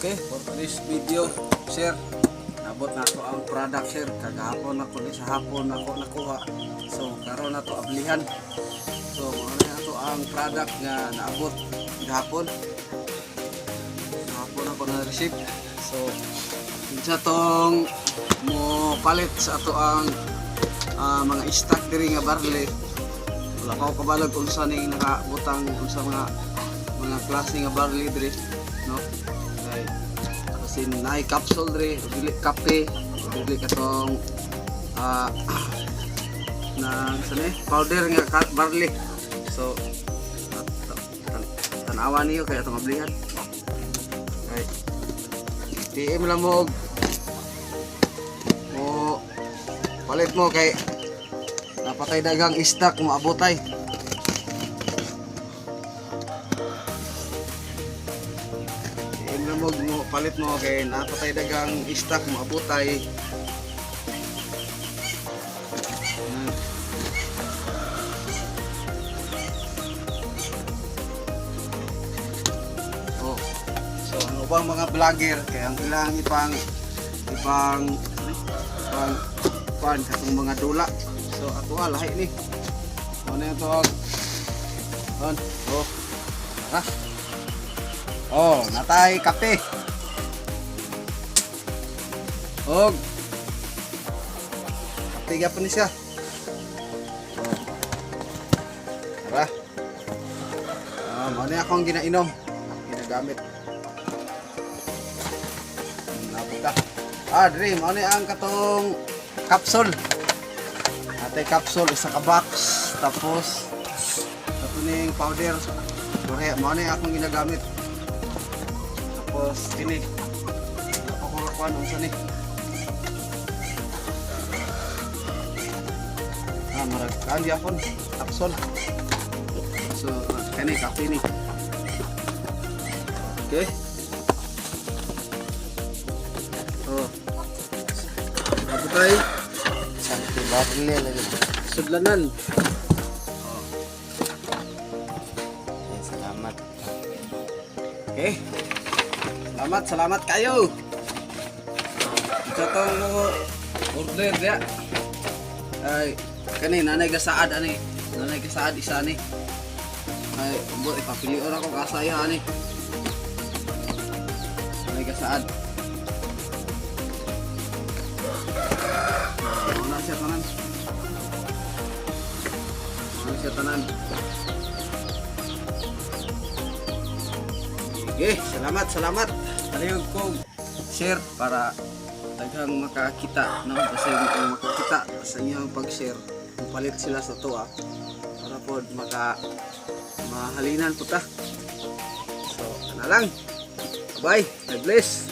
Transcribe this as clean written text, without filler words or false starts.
Okay, for this video, sir, nabot na ako ang product, sir. Kagahapon ako ni sa hapon ako nakuha. So, karon na to ablihan. So, mao na ato ang product nga naabot gahapon. Gahapon ako na receive. So, unsa tong mo palit sa ato ang mga stock diri nga barley. Wala pa ko kabalog unsa ning nakabutang, unsa mga klase nga barley diri, no? Kay kasi naay capsule diri, o dili kape, o dili katong na sa ni powder nga barley. So tanawa niyo kay atong ablihan. Kay PM lang mo og mo palit mo kay napatay dagang stock maabotay. PM lang mo mo palit mo kay napatay dagang stock maabotay. Oh. So ang ubang mga vlogger kay ang ilang ipang ipang ano, ipang kuan katong mga dula. So ato ah, lahi ni. Ano na ito on. Oh. Tara. Oh, natay kape. Og kape gyapon ni siya. Oh. Tara. Ah, mao ni akong ginainom. Ginagamit. Nabot ta. Ah, diri mao ni ang katong capsule. Atay capsule isa ka box, tapos ato ning powder. Dore mao ni akong ginagamit. Tapos kini. Ako ko kuan unsa ni? Ah, marag kan gyapon capsule. So, kani kape ni. Okay. Oh. Ato tayo Santi barley lagi. Sudlanan. Eh, salamat. Okay. Salamat, salamat kayo. Ito tong mo order dia. Ay, kani nanay gasaad ani. Nanay gasaad isa ni. Ay, umbo ipapili ora ko kasaya ani. Nanay gasaad. Muna siya tanan. Muna siya tanan. Okay, salamat, salamat. Palihog ko share para daghang makakita, no? Kasi kung makakita sa inyong pag-share, palit sila sa tuwa para pod maka mahalinan po ta. So, ana lang. Bye. God bless.